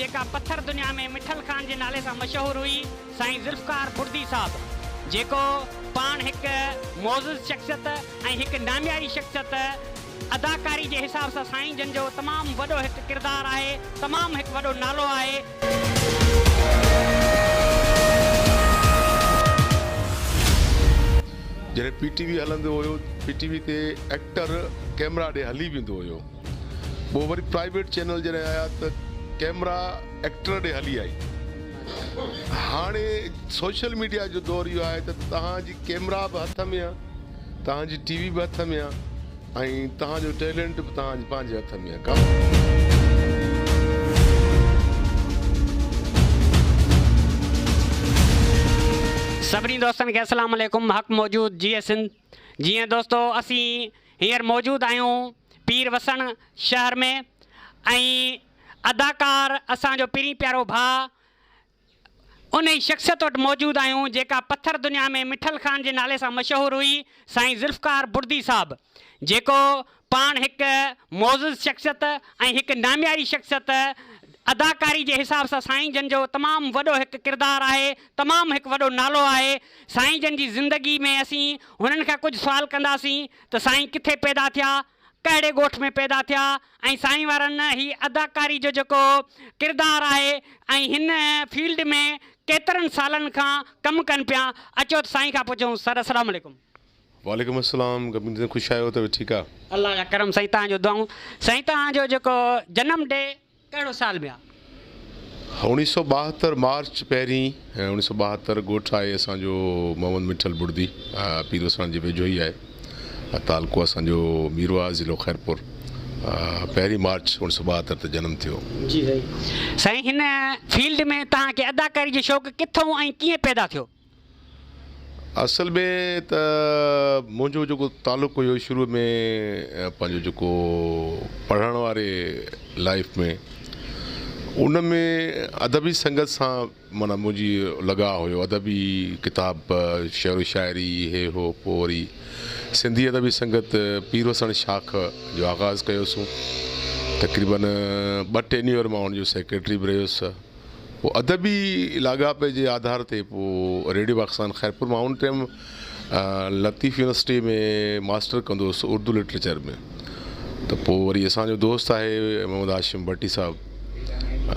جيڪا پٿر دنيا ۾ مٺل خان جي نالي سان مشهور هئي، سائين ذوالفقار بڙدي صاحب جيڪو پاڻ هڪ معزز شخصيت ۽ هڪ نامياري شخصيت اداڪاري جي حساب سان سائين جن جو تمام وڏو هڪ ڪردار آهي، تمام هڪ وڏو نالو آهي. جڏهن پي ٽي وي هلندو هيو پي ٽي وي تي ايڪٽر ڪيمرا ڏي هلي ويندو هيو. پوء وري پرائيويٽ چينل جڏهن آيا ته ڪيمرا ايڪٽر ڏي هلي آئي. هاڻي سوشل ميڊيا جو دور اهو آهي ته توهان جي ڪيمرا به هٿ ۾ آ، توهان جي ٽي وي به هٿ ۾ آ ۽ توهان جو ٽيلنٽ به توهان جي پنهنجي هٿ ۾ آ. سڀني دوستن کي السلام عليڪم حق موجود جيئي سنڌ جيئن دوستو اسين هينئر موجود آهيون پير وسڻ شهر ۾ ۽ اداڪار اسان جو پرين پيارو ڀاء انهي شخصيت وٽ موجود آهيون جيڪا پٿر دنيا ۾ مٺل خان جي نالي سان مشهور هئي سائين ذوالفقار بڙدي صاحب جيڪو پاڻ هڪ معزز شخصيت ۽ هڪ نامياري شخصيت اداڪاري جي حساب سان سائين جن جو تمام وڏو هڪ ڪردار آهي تمام هڪ وڏو نالو آهي سائين جن جي زندگي ۾ اسين هنن کان ڪجهه سوال ڪنداسين ته سائين ڪٿي پيدا ٿيا، ڪهڙي ڳوٺ ۾ پيدا ٿيا ۽ سائين وارن هي اداڪاري جو جيڪو ڪردار آهي ۽ هن فيلڊ ۾ ڪيترن سالن کان ڪم ڪن پيا، اچو ته سائين کان پڇون، سر السلام عليڪم. وعليڪم السلام گمين سائين خوش آهيو ته ٺيڪ آ. الله جا ڪرم سائين توهان جو دعائون. سائين توهان جو جيڪو جنم ڊي ڪهڙو سال ۾ آ؟ اوڻيھ سو 72 مارچ پهرين اوڻيھ سو 72 ڳوٺ آهي اسان جو محمد مٺل بڙدي پير وساڻ جي ويجهو ئي آهي تعلقو اسان جو ميرواهه ضلعو خيرپور پهرين مارچ اوڻيھ سو 72 تي جنم ٿيو. جي سائين. سائين هن فيلڊ ۾ توهان کي اداڪاري جو شوق ڪٿئون ۽ ڪيئن پيدا ٿيو؟ اصل ۾ ته منهنجو جيڪو تعلق هيو شروع ۾ پنهنجو جيڪو پڙهڻ واري لائيف ۾ ان ۾ ادبي سنگت سان معنيٰ منهنجي لڳاء هيو ادبي ڪتاب شعر و شاعري هي هو پوء وري سنڌي ادبي سنگت پير وسڻ شاخ جو آغاز ڪيوسون تقريبن ٻه ٽينيور مان ان جو سيڪريٽري به رهيس پوء ادبي لاڳاپي جي آڌار تي پوء ريڊيو پاڪستان خيرپور مان ان ٽائيم لطيف يونيورسٽي ۾ ماسٽر ڪندو هوس اردو لٽريچر ۾ ته پوء وري اسان جو دوست آهي محمد هاشم ڀٽي صاحب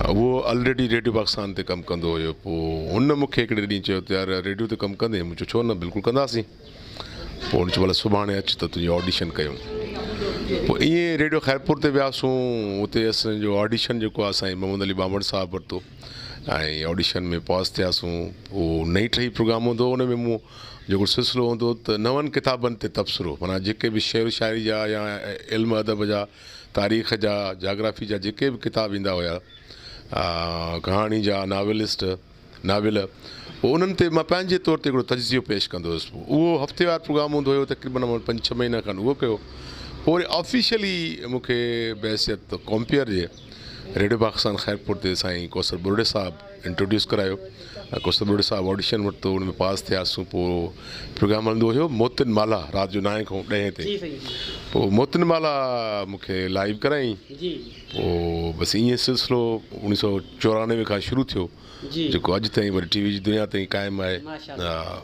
اهو الريڊي ريڊيو پاڪستان تي ڪم ڪندو هيو پوء هن مون کي هڪڙي ڏينهن چيو ته يار ريڊيو تي ڪم ڪندين مون چيو ڇو نه بلڪل ڪنداسين پوء هن چيو ڀلا سڀاڻي اچ ته تنهنجي آڊيشن ڪيون. پوء ائين ريڊيو خيرپور تي وياسون اتي اسان جو آڊيشن جيڪو آهي سائين محمد علي ٻانڀڻ صاحب ورتو ۽ آڊيشن ۾ پاس ٿياسون پوء نئين ٽهي پروگرام هوندو هو ان ۾ مون جيڪو سلسلو هوندو هو ته نون ڪتابن تي تبصرو معنيٰ جيڪي به شعر و شاعري جا يا علم ادب جا تاريخ جا جاگرافي جا جيڪي به ڪتاب ايندا هيا ڪهاڻي جا ناولسٽ ناول، پوء انهن تي مان پنهنجي طور تي هڪڙو تجزيو پيش ڪندو هيس. پوء اهو هفتيوار پروگرام هوندو هيو، تقريبن مان پنج ڇهه مهينا کن اهو ڪيو. پوء وري آفيشلي مون کي بحيثيت ڪمپيئر جي ريڊيو پاڪستان خيرپور تي سائين ڪوثر ٻرڙي صاحب انٽروڊيوس ڪرايو ۽ ڪوثر ٻرڙي صاحب آڊيشن ورتو، ان ۾ پاس ٿياسون. پوء پروگرام هلندو هيو موتين مالا رات جو نائين کان ڏهين تائين. پوء موتين مالا مون کي لائيو ڪرايائين. پوء بس ائين سلسلو اوڻيھ سو 94 کان شروع ٿيو جيڪو اڄ تائين وري ٽي وي جي دنيا تائين قائم آهي. ماشاءالله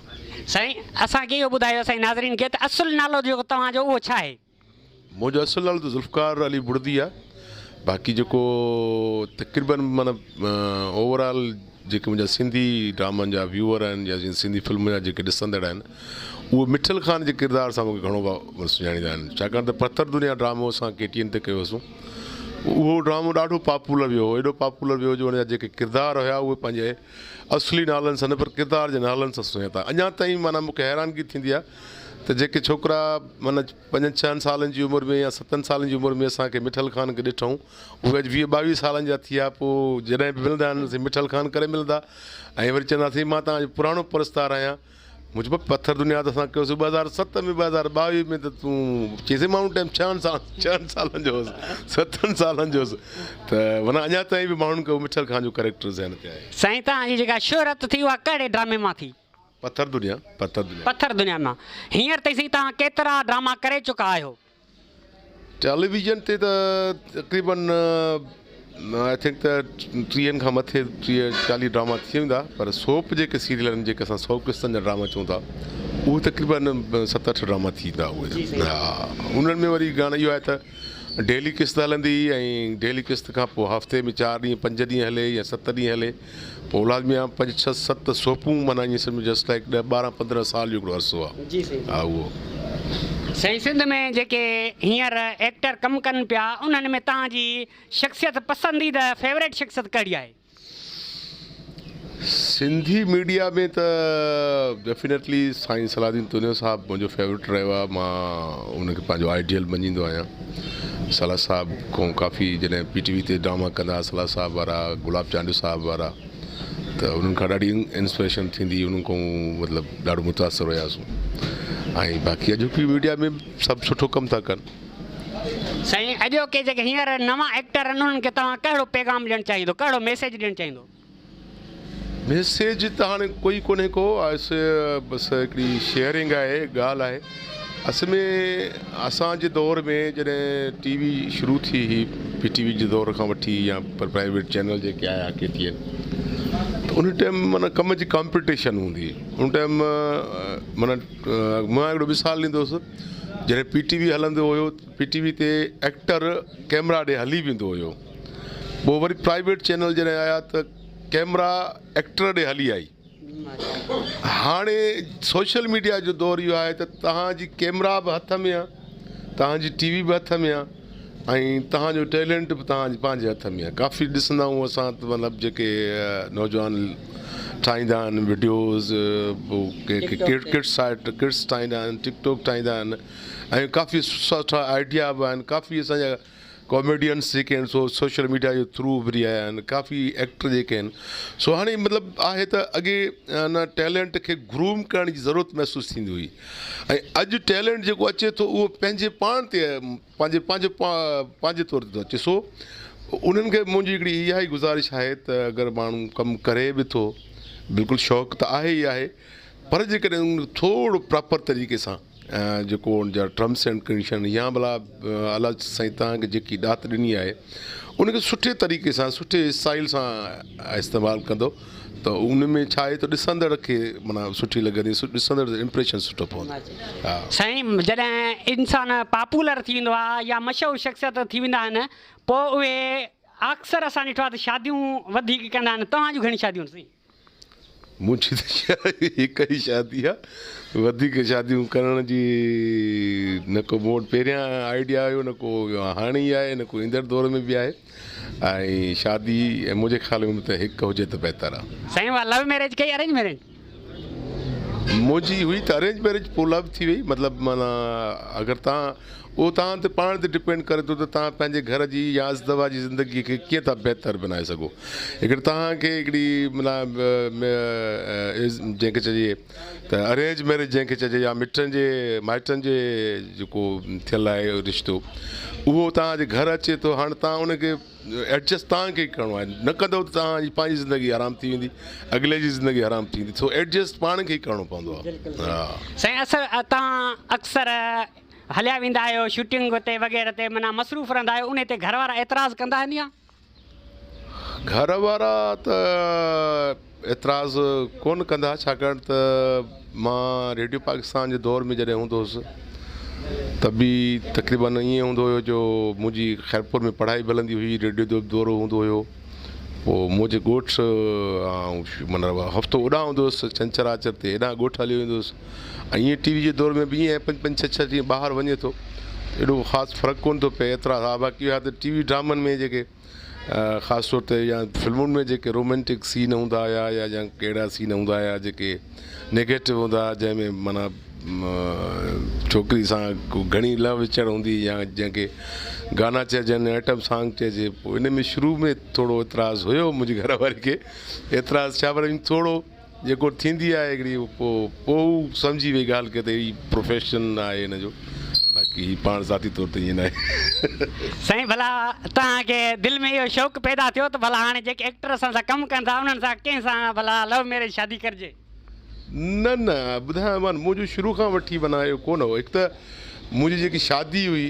سائين اسان کي اهو ٻڌايو اسان جي ناظرين کي ته اصل نالو جيڪو توهان جو اهو ڇا آهي؟ منهنجو اصل نالو ته ذوالفقار علي بڙدي آهي باقي جيڪو تقريبن معنيٰ اوور آل جيڪي منهنجا سنڌي ڊرامن جا ويوئر آهن يا سنڌي فلمن جا جيڪي ڏسندڙ آهن اهي مٺل خان جي ڪردار سان مونکي گهڻو سڃاڻيندا آهن ڇاڪاڻ ته پٿر دنيا ڊرامو اسان ڪي ٽي اين تي ڪيو هوسون اهو ڊرامو ڏاڍو پاپولر ويو هو ايڏو پاپولر ويو جو ان جا جيڪي ڪردار هيا اهي پنهنجي اصلي نالن سان نه پر ڪردار جي نالن سان سڃاتا اڃا تائين معنيٰ مونکي حيرانگي ٿيندي آهي ته جيڪي ڇوڪرا معنيٰ پنجن ڇهن سالن جي عمر ۾ يا ستن سالن جي عمر ۾ اسان کي مٺل خان کي ڏٺائون اهي اڄ ويهه ٻاويهه سالن جا ٿي ويا پوء جڏهن به ملندا آهن سي مٺل خان ڪري ملندا ۽ وري چوندا سائين مان توهان جو پراڻو پرستار آهيان مون چيو پٿر دنيا ته اسان ڪيوسين 2007 ۾ 2022 ۾ ته تون چيس مان ان ٽائيم ڇهن سال ڇهن سالن جو هوس ستن سالن جو هوس ته ورنه اڃا تائين به ماڻهن کي اهو مٺل خان جو ڪريڪٽر ذهن تي آهي. سائين توهان جي جيڪا شهرت ٿي اها ڪهڙي ڊرامي مان ٿي؟ پٿر دنيا پٿر دنيا. پٿر دنيا مان. هينئر تائين سائين توهان ڪيترا ڊراما ڪري چڪا آهيو؟ ٽيليويزن تي ته تقريبن I think ته ٽيهن کان مٿي ٽيهه چاليهه ڊراما ٿي ويندا پر سوپ جيڪي سيريل آهن جيڪي اسان سو قسطن جا ڊراما چئون ٿا اهي تقريبن ست اٺ ڊراما ٿي ويندا اهي ها انهن ۾ وري گانا اهو آهي ته ڊيلي قسط هلندي ۽ ڊيلي قسط کان پوء هفتي ۾ چار ڏينهن پنج ڏينهن هلي يا ست ڏينهن هلي پوء لازمي آ پنج ڇهه ست سوپون معنيٰ ائين سمجهه جسٽ لائيڪ ڏهه ٻارهن پندرهن سال جو هڪڙو عرصو آ جي سائين ها اهو. سائين سنڌ ۾ جيڪي هينئر ايڪٽر ڪم ڪن پيا انهن ۾ توهان جي شخصيت پسنديده فيوريٽ شخصيت ڪهڙي آهي؟ سنڌي ميڊيا ۾ ته ڊيفينيٽلي سائين صلاح الدين تنيو صاحب منهنجو فيوريٽ رهيو آ مان ان کي پنهنجو آئيڊيل مڃيندو آهيان. صلاح صاحب کان ڪافي جڏهن پي ٽي وي تي ڊراما ڪندا هئا صلاح صاحب وارا گلاب چانڊيو صاحب وارا ته انهن کان ڏاڍي انسپريشن ٿيندي انهن کان مطلب ڏاڍو متاثر هياسون ۽ باقي اڄوڪي ميڊيا ۾ سڀ سٺو ڪم ٿا ڪن. سائين اڄوڪي جيڪي هينئر نوان ايڪٽر آهن انهن کي توهان ڪهڙو پيغام ڏيڻ چاهيندو ڪهڙو ميسيج ڏيڻ چاهيندو؟ ميسيج ته هاڻي ڪوئي ڪونهي ڪو بس هڪڙي شيئرنگ آهي ڳالهه آهي اصل ۾ اسان جي دور ۾ جڏهن ٽي وي شروع ٿي هئي پي ٽي وي جي دور کان وٺي يا پرائيويٽ چينل جيڪي آيا ڪي ٽي اين ته ان ٽائيم معنيٰ ڪم جي ڪامپيٽيشن هوندي هئي ان ٽائيم معنيٰ مان هڪڙو مثال ڏيندس جڏهن پي ٽي وي هلندو هيو پي ٽي وي تي ايڪٽر ڪيمرا ڏي هلي ويندو هيو پوء وري پرائيويٽ چينل جڏهن آيا ته ڪيمرا ايڪٽر ڏي هلي آئي. هاڻي سوشل ميڊيا جو دور اهو آهي ته توهان جي ڪيمرا به هٿ ۾ آ توهان جي ٽي وي به هٿ ۾ آ ۽ توهان جو ٽيلنٽ به توهان جي پنهنجي هٿ ۾ آ ڪافي ڏسندا آهيون اسان ته مطلب جيڪي نوجوان ٺاهيندا آهن وڊيوز پوء ڪڊس ڪڊس ٺاهيندا آهن ٽڪ ٽاڪ ٺاهيندا آهن ۽ ڪافي سٺا آئيڊيا به آهن ڪافي اسان جا ڪاميڊينس جيڪي آهن سو سوشل ميڊيا جي ٿرو اڀري آيا آهن ڪافي ايڪٽر جيڪي آهن سو هاڻي مطلب آهي ته اڳي ان ٽيلنٽ کي گروم ڪرڻ جي ضرورت محسوس ٿيندي هئي ۽ اڄ ٽيلنٽ جيڪو اچي ٿو اهو پنهنجي پاڻ تي پنهنجي پنهنجي پنهنجي طور تي ٿو اچي سو انهن کي منهنجي هڪڙي اها ئي گذارش آهي ته اگر ماڻهو ڪم ڪري به ٿو بلڪل شوق ته آهي ئي آهي پر جيڪڏهن ٿورو پراپر طريقي سان جيڪو ان جا ٽرمس اينڊ ڪنڊيشن يا ڀلا الله سائين توهان کي جيڪي ڏات ڏني آهي ان کي سٺي طريقي سان سٺي اسٽائل سان استعمال ڪندو ته ان ۾ ڇا آهي ته ڏسندڙ کي معنيٰ سٺي لڳندي ڏسندڙ جو امپريشن سٺو پوندو ها. سائين جڏهن انسان پاپولر ٿي ويندو آهي يا مشهور شخصيت ٿي ويندا آهن پوء اهي اڪثر اسان ڏٺو آهي ته شاديون وڌيڪ ڪندا آهن توهان جون گهڻيون شاديون آهن سائين؟ منهنجي ته هڪ ئي شادي آ وڌيڪ شاديون ڪرڻ جي نه ڪو مون وٽ پهريان آئيڊيا هيو نه ڪو هاڻي ئي آهي نه ڪو ايندڙ دور ۾ به آهي ۽ شادي منهنجي خيال ۾ ته هڪ هجي ته بهتر آ. سائين اها لو ميريج ڪئي ارينج ميريج؟ منهنجي هئي ته ارينج ميريج پوء لو ٿي وئي مطلب معنيٰ اگر تان اهو توهان تي پاڻ تي ڊپينڊ ڪري ٿو ته توهان پنهنجي گهر جي يا ازدواجي زندگي کي ڪيئن ٿا بهتر بنائي سگهو. هڪڙي توهان کي هڪڙي معنيٰ جنهن کي چئجي ته ارينج ميريج جنهن کي چئجي يا مٽن جي مائٽن جي جيڪو ٿيل آهي رشتو اهو توهان جي گهر اچي ٿو هاڻ توهان ان کي ايڊجسٽ توهان کي ئي ڪرڻو آهي نه ڪندو ته توهان جي پنهنجي زندگي حرام ٿي ويندي اڳلي جي زندگي حرام ٿي ويندي سو ايڊجسٽ پاڻ کي ئي ڪرڻو پوندو آهي. سائين اصل توهان اڪثر هليا ويندا آهيو شوٽنگ تي وغيره تي معنيٰ مصروف رهندا آهيو انهي تي گهر وارا اعتراض ڪندا آهن يا؟ گهر وارا ته اعتراض ڪونه ڪندا ڇاڪاڻ ته مان ريڊيو پاڪستان جي دور ۾ جڏهن هوندو هوس ته به تقريبن ائين هوندو هيو جو منهنجي خيرپور ۾ پڙهائي به هلندي هئي ريڊيو جو به دورو هوندو هيو پوء منهنجي ڳوٺ معنيٰ هفتو اوڏانهن هوندو هوس ڇنڇر آچر تي هيڏانهن ڳوٺ هليو ويندو هوس ۽ ائين ٽي وي جي دور ۾ به ائين پنج پنج ڇهه ڇهه ڏينهن ٻاهر وڃي ٿو ته ايڏو خاص فرق ڪونه ٿو پئي ايترا ها باقي اها ته ٽي وي ڊرامن ۾ جيڪي خاص طور تي يا فلمن ۾ جيڪي رومينٽڪ سين هوندا هيا يا يا ڪهڙا سين هوندا هيا جيڪي نيگيٽو هوندا هيا جنهن ۾ معنيٰ ڇوڪري سان گهڻي لهه وچڙ هوندي يا جنهن کي گانا چئجن آئٽم سانگ چئجي پوء ان ۾ شروع ۾ ٿورو اعتراض هيو منهنجي گهر واري کي اعتراض ڇا پر ٿورو جيڪو ٿيندي آهي هڪڙي پوء پوء هو سمجهي وئي ڳالهه کي ته هي پروفيشن آهي هن جو باقي هي پاڻ ذاتي طور تي ائين ناهي. سائين ڀلا توهان کي دل ۾ اهو شوق پيدا ٿيو ته ڀلا هاڻي جيڪي ايڪٽر اسان سان ڪم ڪن ٿا انهن سان ڪنهن سان ڀلا لو ميريج شادي ڪرجي. نه نه ٻڌايان مان منهنجو شروع کان وٺي معنيٰ اهو ڪونه هو هڪ ته منهنجي جيڪي شادي هئي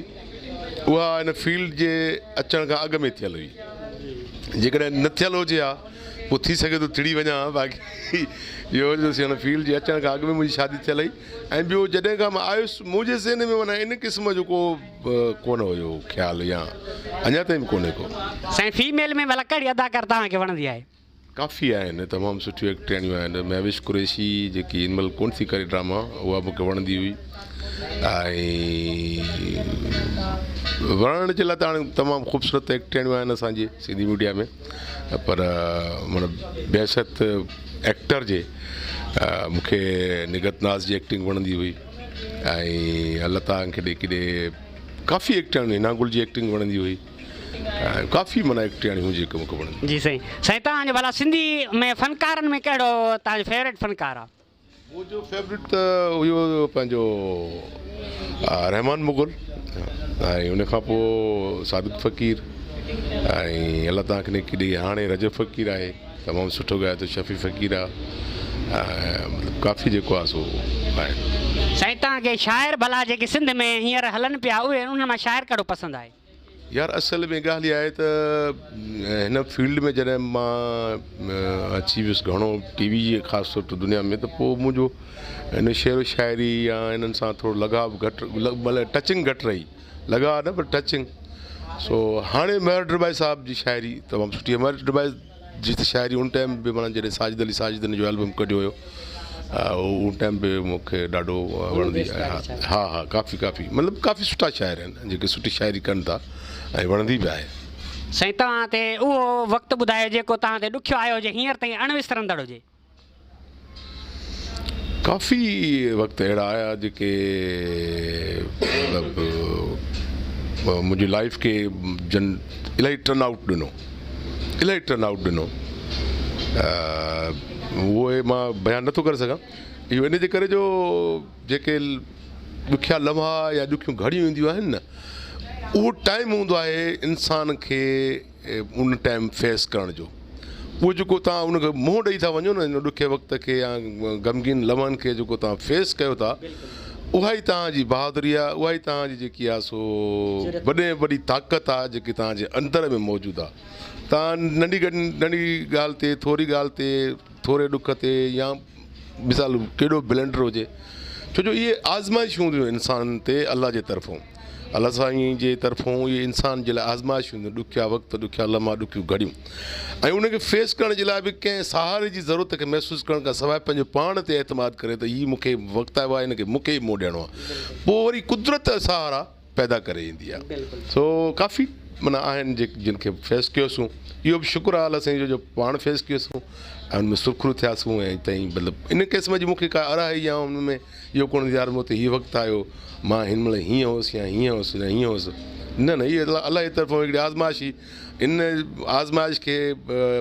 اها هن فيلڊ جي اچڻ کان اڳ ۾ ٿيل هئي. جيڪڏهن نه ٿيل هجي ها پوء ٿي سگهي ٿو ٿڙي وڃان ها باقي اهو جو هن فيلڊ جي اچڻ کان اڳ ۾ منهنجي شادي ٿيل هئي ۽ ٻيو جڏهن کان مان آيس منهنجي ذهن ۾ معنيٰ ان قسم جو ڪو ڪونه هيو خيال يا اڃا تائين به ڪونهي ڪو. سائين فيميل ۾ ڀلا ڪهڙي اداڪار توهان کي وڻندي آهي؟ ڪافي آهن تمام سٺيون ايڪٽرياڻيون آهن مهوش قريشي جيڪي هن مهل ڪونه ٿي ڪري ڊراما اها مونکي وڻندي هئي ۽ وڻڻ جي لاء ته هاڻي تمام خوبصورت ايڪٽرياڻيون آهن اسانجي سنڌي ميڊيا ۾ پر مطلب بحيثيت ايڪٽر جي مونکي نگهت ناز جي ايڪٽنگ وڻندي هئي ۽ الله تعالي کي ڏي ڪيڏي ڪافي ايڪٽرياڻيون حنا گل جي ايڪٽنگ وڻندي هئي ۽ ڪافي معنيٰ ايڪٽرياڻيون هيون جيڪي مونکي وڻنديون. جي سائين. سائين توهان جو ڀلا سنڌي ۾ فنڪارن ۾ ڪهڙو توهان جو فيوريٽ فنڪار آ؟ منهنجو فيوريٽ ته هيو پنهنجو رحمان مغل ۽ ان کان پوء صادق فقير ۽ الله توهان کي نيڪي ڏئي هاڻي رجب فقير آهي تمام سٺو ڳائي ٿو شفيع فقير آ ۽ مطلب ڪافي جيڪو آ سو آهن. سائين توهان کي شاعر ڀلا جيڪي سنڌ ۾ هينئر هلن پيا اهي انهن مان شاعر ڪهڙو پسند آهي؟ يار اصل ۾ ڳالهه اها آهي ته هن فيلڊ ۾ جڏهن مان اچي ويس گهڻو ٽي وي جي خاص طور تي دنيا ۾ ته پوء منهنجو هن شعر و شاعري يا انهن سان ٿورو لڳاء گهٽ مطلب ٽچنگ گهٽ رهي لڳاء نه پر ٽچنگ سو هاڻي مهر ڊٻائي صاحب جي شاعري تمام سٺي آهي مهر ڊٻائي جي ته شاعري ان ٽائيم به معنيٰ جڏهن ساجد علي ساجد ان جو البم ڪڍيو هيو ان ٽائيم به مون کي ڏاڍو وڻندي آهي ها ها ڪافي ڪافي مطلب ڪافي سٺا شاعر آهن جيڪي سٺي شاعري ڪن ٿا ۽ وڻندي به آهي. سائين توهان تي اهو وقت ٻڌايو جيڪو توهان تي ڏکيو آيو هجي هينئر تائين اڻ وسرندڙ هجي. ڪافي وقت اهڙا آيا جيڪي مطلب منهنجي لائيف کي جن الاهي ٽرن آئوٽ ڏنو الاهي ٽرن آئوٽ ڏنو اهي مان بيان نٿو ڪري سگهان اهو ان جي ڪري جو جيڪي ڏکيا لمحا يا ڏکيون گهڙيون اينديون آهن نه اهو ٽائيم هوندو آهي انسان کي ان ٽائيم فيس ڪرڻ جو اهو جيڪو توهان ان کي منهن ڏئي ٿا وڃو نه ان ڏکي وقت کي يا غمگين لمحن کي جيڪو توهان فيس ڪيو ٿا اها ئي توهان جي بهادري آهي اها ئي توهان جي جيڪي آهي سو وڏي ۾ وڏي طاقت آهي جيڪي توهان جي اندر ۾ موجود آهي توهان ننڍي ننڍي ڳالهه تي ٿوري ڳالهه تي ٿوري ڏک تي يا مثال ڪيڏو بلنڊر هجي ڇو جو اهي آزمائشون هونديون آهن انسان تي الله جي طرفون الله سائين جي طرفون اهي انسان جي لاء آزمائشون هونديون ڏکيا وقت ڏکيا لمحا ڏکيون گهڙيون ۽ ان کي فيس ڪرڻ جي لاء به ڪنهن سهاري جي ضرورت کي محسوس ڪرڻ کان سواء پنهنجو پاڻ تي اعتماد ڪري ته هي مون کي وقت آيو آهي هن کي مون کي ئي منهن ڏيڻو آهي پوء وري قدرت سهارا پيدا ڪري ايندي آ سو ڪافي معنيٰ آهن جيڪي جن کي فيس ڪيوسون اهو به شڪر آ الله سائين جو جو پاڻ فيس ڪيوسون ۽ ان ۾ سرخرو ٿياسون ۽ تائين مطلب ان قسم جي مونکي ڪا اڙائي يا ان ۾ اهو ڪونه يار مون تي هي وقت آيو مان هن مهل هيئن هوس يا هيئن هوس يا هيئن هوس نه نه هي الله جي طرفون هڪڙي آزمائش هئي ان آزمائش کي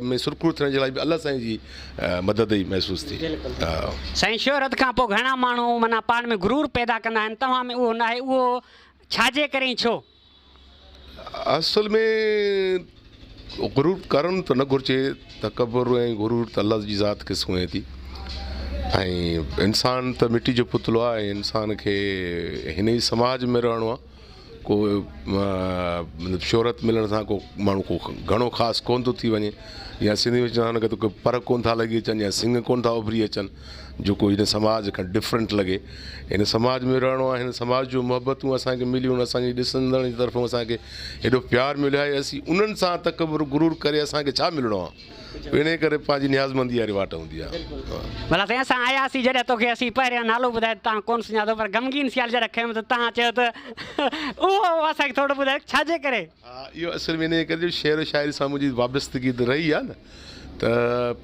۾ سرخرو ٿيڻ جي لاء به الله سائين جي مدد ئي محسوس ٿي. سائين شهرت کان پوء گهڻا ماڻهو معنيٰ پاڻ ۾ غرور پيدا ڪندا آهن توهان ۾ اهو ناهي اهو ڇاجي ڪري ۽ ڇو؟ اصل ۾ غرور ڪرڻ ته نه گهرجي تڪبر ۽ غرور ته الله جي ذات کي سونهي ٿي ۽ انسان ته مٽي جو پتلو آهي ۽ انسان کي هن ئي سماج ۾ رهڻو آهي ڪو مطلب شهرت ملڻ سان ڪو ماڻهو ڪو گهڻو خاص ڪونه ٿو ٿي وڃي يا سنڌي ۾ چوندا آهن ته ڪو پر ڪونه ٿا لڳي اچن يا سڱ ڪونه ٿا اڀري اچن جو ڪو هن سماج کان ڊفرنٽ لڳي هن سماج ۾ رهڻو آهي هن سماج جون محبتون اسان کي مليون اسان جي ڏسندڙن جي طرفون اسان کي هيڏو پيار مليو آهي اسين انهن سان تڪبر غرور ڪري اسان کي ڇا ملڻو آهي انهيء ڪري پنهنجي نيازمنديء واري واٽ هوندي آهي. ڀلا سائين اسان آياسين جڏهن توکي اسين پهريان نالو ٻڌايو ته توهان ڪونه سڃاتو پر غمگين سيال جڏهن کنيم ته توهان چيو ته اهو اسان کي ٿورو ٻڌايو ڇا جي ڪري؟ ها اهو اصل ۾ انهيء ڪري جو شعر و شاعري سان منهنجي وابستگي ته رهي آهي نه ته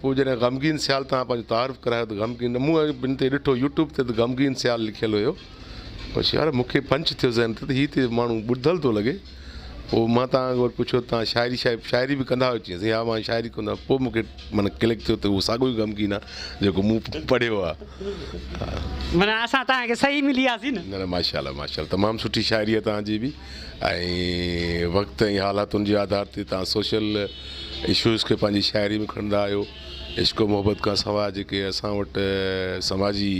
پوء جڏهن غمگين سيال توهان پنهنجو تعارف ڪرايو ته غمگين مون هن تي ڏٺو يوٽيوب تي ته غمگين سيال لکيل هيو بس يار مون کي پنچ ٿيو ذهن تي ته هي ته ماڻهو ٻڌل ٿو لڳي. پوء مان توهان کان وري پڇيو ته توهان شاعري شاعري به ڪندا آهيو؟ چيائين سائين ها مان شاعري ڪندو آهيان. پوء مون کي معنيٰ ڪلڪ ٿيو ته اهو ساڳيو ئي غمگين آهي جيڪو مون پڙهيو آهي. معنيٰ اسان توهان کي صحيح ملي وياسين نه. نه نه ماشاء الله ماشاء الله تمام سٺي شاعري آهي توهان جي به ۽ وقت ۽ حالاتن جي آڌار تي توهان سوشل اشوز کي پنهنجي شاعري ۾ کڻندا آهيو عشق و محبت کان سواء جيڪي اسان وٽ سماجي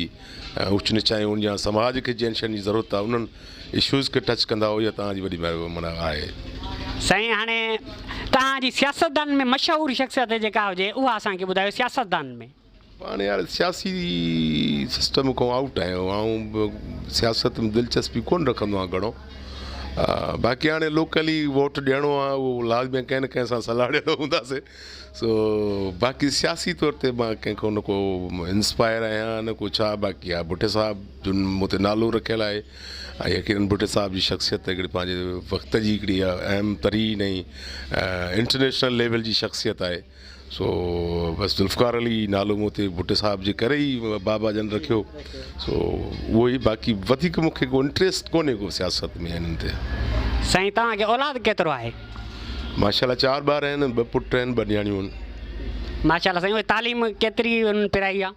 اچ نيچ آهن يا سماج کي جنهن شين جي ضرورت آهي انهن اشوز کي ٽچ ڪندا اهو توهان جي وڏي معنيٰ آهي. سائين هاڻي توهان جي سياستدانن ۾ مشهور شخصيت جيڪا هجي اها اسان کي ٻڌايو سياستدانن ۾. پاڻ يار سياسي سسٽم کان آئوٽ آهيان آئون سياست ۾ دلچسپي ڪونه رکندو آهيان گهڻو باقي هاڻي لوڪلي ووٽ ڏيڻو آهي اهو لازمي ڪنهن نه ڪنهن سان سلهاڙيل هونداسي سو باقي سياسي طور تي مان ڪنهن کان نه ڪو انسپائر آهيان نه ڪو ڇا باقي ها ڀٽي صاحب جن مون تي نالو رکيل آهي ۽ يقينن ڀٽي صاحب جي شخصيت هڪڙي پنهنجي وقت جي هڪڙي اهم ترين ۽ انٽرنيشنل ليول جي شخصيت آهي سو بس ذوالفقار علي نالو مون تي ڀٽي صاحب جي ڪري ئي بابا جن رکيو سو اهو ئي باقي وڌيڪ مون کي ڪو انٽريسٽ ڪونهي ڪو سياست ۾ انهن تي. سائين توهان کي اولاد ڪيترو آهي؟ ماشاءالله چار ٻار آهن ٻه پٽ آهن ٻه نياڻيون آهن. ماشاءالله سائين اهي تعليم ڪيتري انهن پرائي آهي؟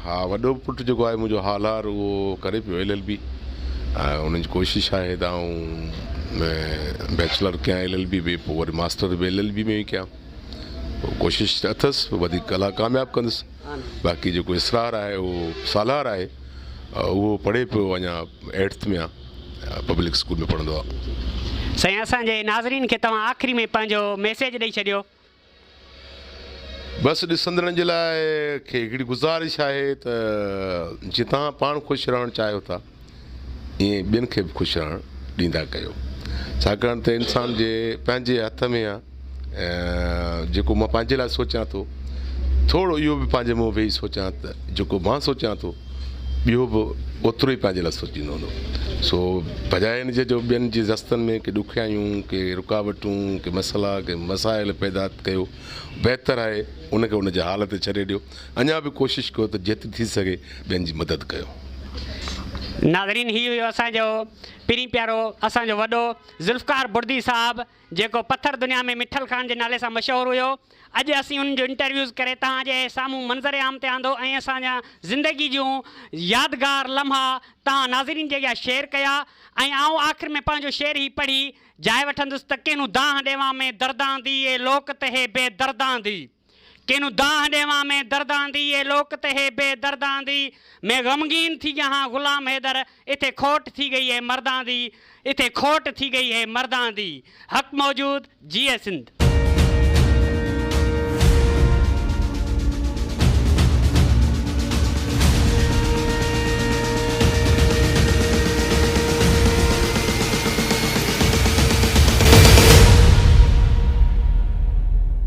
ها وڏو پٽ جيڪو آهي منهنجو هالار اهو ڪري پيو ايل ايل بي ۽ ان جي ڪوشش آهي ته آئون بيچلر ڪيان ايل ايل بي به پوء وري ماسٽر به ايل ايل بي ۾ ئي ڪيان پوء ڪوشش ته اٿس وڌيڪ الله ڪامياب ڪندس باقي جيڪو اسرار آهي اهو سالار آهي اهو پڙهي پيو اڃا ايٽٿ ۾ آهي پبلڪ اسڪول ۾ پڙهندو آهي. سائين اسان جي ناظرين کي توهان آخري ۾ پنهنجو ميسيج ڏئي ڇڏيو. بس ڏسندڙن جي لاء کي هڪڙي گذارش آهي ته جيئن توهان پاڻ خوش رهڻ چاهيو ٿا ائين ٻين کي به خوش رهڻ ڏيندا ڪيو ڇاڪاڻ ته انسان جي پنهنجي هٿ ۾ آ جيڪو مان پنهنجي لاء سوچيان ٿو ٿورو اهو به پنهنجي منهن ويهي سوچيان ته جيڪو مان سوچيان ٿو ٻيو به اوترو ئي پنهنجي لاء سوچيندو هوندو. سو بجاء ان جي جو ٻين جي رستن ۾ ڪي ڏکيائيون، ڪي رڪاوٽون، ڪي مسئلا، ڪي مسائل پيدا ڪيو، بهتر آهي ان کي ان جي حال تي ڇڏي ڏيو. اڃا به ڪوشش ڪيو ته جيتري ٿي سگهي ٻين جي مدد ڪيو. ناظرين هي هيو اسان جو پرين پيارو اسان جو وڏو ذوالفقار بڙدي صاحب جيڪو پٿر دنيا ۾ مٺل خان جي نالي سان مشهور هيو. اڄ اسين انهن جو انٽرويوز ڪري توهان جي سامهون منظر عام تي آندو ۽ اسان جا زندگي جون يادگار لمحا توهان ناظرين جي اڳيان شيئر ڪيا ۽ آئون آخر ۾ پنهنجو شعر هي پڙهي جاء وٺندس ته ڪينون دانهن ڏيوان مين دردان the اي لوڪ ته هي بي دردان the. ڪينون دانهن ڏيوان مين دردان the اي لوڪ ته هي بي دردان the مين غمگين ٿي گيا هان غلام حيدر اٿي کوٽ ٿي گئي هي مردان the اٿي کوٽ ٿي گئي هي مردان the حق موجود جيئي سنڌ.